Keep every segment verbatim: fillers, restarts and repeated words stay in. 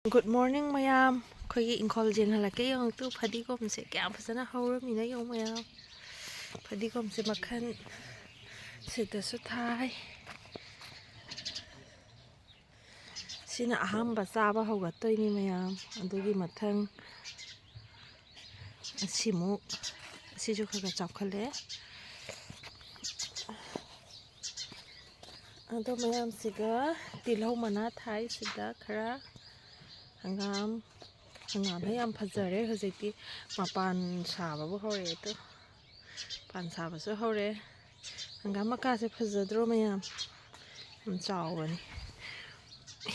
Good morning, ꯃꯌꯥꯝ꯫ ꯑꯩꯈꯣꯏꯒꯤ ꯏꯪꯈꯣꯜ ꯌꯦꯡꯍꯜꯂꯛꯀꯦ꯫ ꯌꯦꯡꯉꯨ ꯇꯨ, ꯐꯗꯤꯒꯣꯝꯁꯦ ꯀꯌꯥꯝ ꯐꯖꯅ ꯍꯧꯔꯝꯃꯤꯅꯣ ꯌꯦꯡꯉꯨ, ꯃꯌꯥꯝ꯫ ꯐꯗꯤꯒꯣꯝꯁꯦ ꯃꯈꯜ ꯁꯤꯗꯁꯨ ꯊꯥꯏ꯫ ꯁꯤꯅ ꯑꯍꯥꯟꯕ ꯆꯥꯕ ꯍꯧꯒꯠꯇꯣꯏꯅꯤ, ꯃꯌꯥꯝ꯫ ꯑꯗꯨꯒꯤ ꯃꯊꯪ ꯑꯁꯤꯃꯨꯛ, ꯑꯁꯤꯁꯨ ꯈꯔ ꯈꯔ ꯆꯥꯎꯈꯠꯂꯛꯑꯦ꯫ ꯑꯗꯣ ꯃꯌꯥꯝꯁꯤꯒ ꯇꯤꯜꯍꯧ ꯃꯅꯥ ꯊꯥꯏ ꯁꯤꯗ ꯈꯔ꯫ ꯍꯪꯒꯥꯝ, ꯍꯪꯒꯥꯝꯁꯦ ꯌꯥꯝ ꯐꯖꯔꯦ ꯍꯧꯖꯤꯛꯇꯤ꯫ ꯃꯄꯥꯟ ꯁꯥꯕꯕꯨ ꯍꯧꯔꯛꯑꯦ ꯑꯗꯣ꯫ ꯃꯄꯥꯟ ꯁꯥꯕꯁꯨ ꯍꯧꯔꯦ꯫ ꯍꯪꯒꯥꯝ ꯃꯀꯥꯁꯦ ꯐꯖꯗ꯭ꯔꯣ, ꯃꯌꯥꯝ? ꯌꯥꯝ ꯆꯥꯎꯕꯅꯤ꯫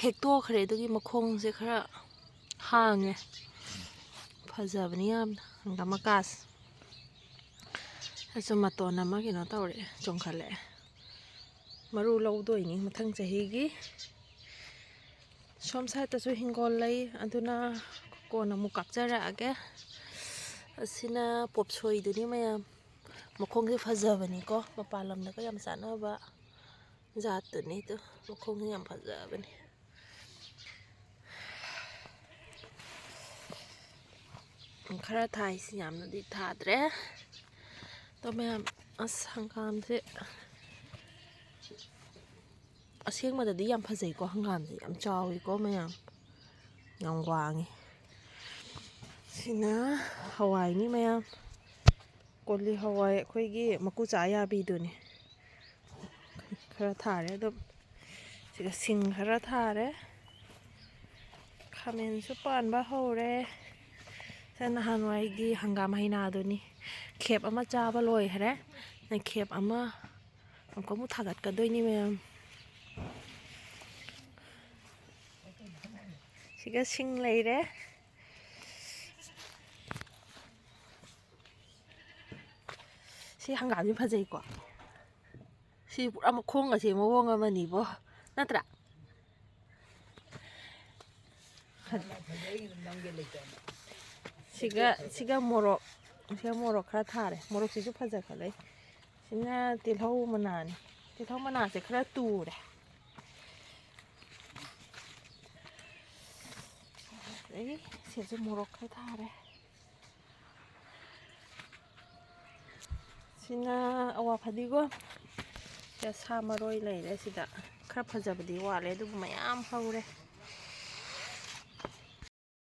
ꯍꯦꯛꯇꯣꯛꯈ꯭ꯔꯦ ꯑꯗꯨꯒꯤ ꯃꯈꯣꯡꯁꯦ ꯈꯔ ꯍꯥꯡꯉꯦ꯫ ꯐꯖꯕꯅꯤ ꯌꯥꯝꯅ ꯍꯪꯒꯥꯝ ꯃꯀꯥꯁꯦ꯫ ꯑꯁꯨ ꯃꯇꯣꯟ ꯑꯃ ꯀꯩꯅꯣ ꯇꯧꯔꯛꯑꯦ, ꯆꯣꯡꯈꯠꯂꯛꯑꯦ꯫ ꯃꯔꯨ ꯂꯧꯗꯣꯏꯅꯤ ꯃꯊꯪ ꯆꯍꯤꯒꯤ꯫ ꯁꯣꯝ ꯁꯥꯏꯠꯇꯁꯨ ꯍꯤꯡꯒꯣꯜ ꯂꯩ, ꯑꯗꯨꯅ ꯀꯣꯟꯅ ꯑꯃꯨꯛ ꯀꯥꯞꯆꯔꯛꯑꯒꯦ꯫ ꯑꯁꯤꯅ ꯄꯣꯞꯁꯣꯏꯗꯨꯅꯤ, ꯃꯌꯥꯝ꯫ ꯃꯈꯣꯡꯁꯦ ꯐꯖꯕꯅꯤꯀꯣ, ꯃꯄꯥꯟ ꯂꯝꯗꯒ ꯌꯥꯝ ꯆꯥꯅꯕ ꯖꯥꯠꯇꯨꯅꯤ꯫ ꯑꯗꯣ ꯃꯈꯣꯡꯁꯦ ꯌꯥꯝ ꯐꯖꯕꯅꯤ꯫ ꯈꯔ ꯊꯥꯏꯁꯤ, ꯌꯥꯝꯅꯗꯤ ꯊꯥꯗ꯭ꯔꯦ꯫ ꯑꯗꯣ ꯃꯌꯥꯝ, ꯑꯁ, ꯍꯪꯒꯥꯝꯁꯦ ꯑꯁꯦꯡꯕꯗꯗꯤ ꯌꯥꯝ ꯐꯖꯩꯀꯣ, ꯍꯪꯒꯥꯝꯁꯦ ꯌꯥꯝ ꯆꯥꯎꯋꯤꯀꯣ, ꯃꯌꯥꯝ꯫ ꯌꯥꯝ ꯋꯥꯡꯉꯤ꯫ ꯁꯤꯅ ꯍꯋꯥꯏꯅꯤ, ꯃꯌꯥꯝ꯫ ꯀꯣꯂꯤ ꯍꯋꯥꯏ, ꯑꯩꯈꯣꯏꯒꯤ ꯃꯀꯨ ꯆꯥ ꯌꯥꯕꯤꯗꯨꯅꯤ꯫ ꯈꯔ ꯊꯥꯔꯦ ꯑꯗꯨꯝ꯫ ꯁꯤꯒ ꯁꯤꯡ ꯈꯔ ꯊꯥꯔꯦ꯫ ꯈꯥꯃꯦꯟꯁꯨ ꯄꯥꯟꯕ ꯍꯧꯔꯦ꯫ ꯁꯦ ꯅꯍꯥꯟꯋꯥꯏꯒꯤ ꯍꯪꯒꯥꯝ ꯍꯩꯅꯥꯗꯨꯅꯤ꯫ ꯈꯦꯞ ꯑꯃ ꯆꯥꯕ ꯂꯣꯏꯈ꯭ꯔꯦ꯫ ꯈꯦꯞ ꯑꯃ ꯑꯃꯨꯛꯀ ꯑꯃꯨꯛ ꯊꯥꯒꯠꯀꯗꯣꯏꯅꯤ, ꯃꯌꯥꯝ꯫ ꯁꯤꯒ ꯁꯤꯡ ꯂꯩꯔꯦ꯫ ꯁꯤ ꯍꯪꯒꯥꯝꯁꯤ ꯐꯖꯩꯀꯣ꯫ ꯁꯤ ꯄꯨꯔꯥ ꯃꯈꯣꯡ ꯑꯁꯦ ꯃꯑꯣꯡ ꯑꯃꯅꯤꯕꯣ, ꯅꯠꯇ꯭ꯔꯥ? ꯁꯤꯒ, ꯁꯤꯒ ꯃꯣꯔꯣꯛ, ꯁꯤꯒ ꯃꯣꯔꯣꯛ ꯈꯔ ꯊꯥꯔꯦ꯫ ꯃꯣꯔꯣꯛꯁꯤꯁꯨ ꯐꯖꯈꯠꯂꯦ꯫ ꯁꯤꯅ ꯇꯤꯜꯍꯧ ꯃꯅꯥꯅꯤ꯫ ꯇꯤꯜꯍꯧ ꯃꯅꯥꯁꯦ ꯈꯔ ꯇꯨꯔꯦ꯫ ꯑꯩ ꯁꯤꯁꯨ ꯃꯣꯔꯣꯛ ꯈꯔ ꯊꯥꯔꯦ꯫ ꯁꯤꯅ ꯑꯋꯥ ꯐꯗꯤꯒꯣꯝ꯫ ꯁꯤꯗ ꯁꯥ ꯃꯔꯣꯏ ꯂꯩꯔꯦ꯫ ꯁꯤꯗ ꯈꯔ ꯐꯖꯕꯗꯤ ꯋꯥꯠꯂꯦ, ꯑꯗꯨꯕꯨ ꯃꯌꯥꯝ ꯍꯧꯔꯦ꯫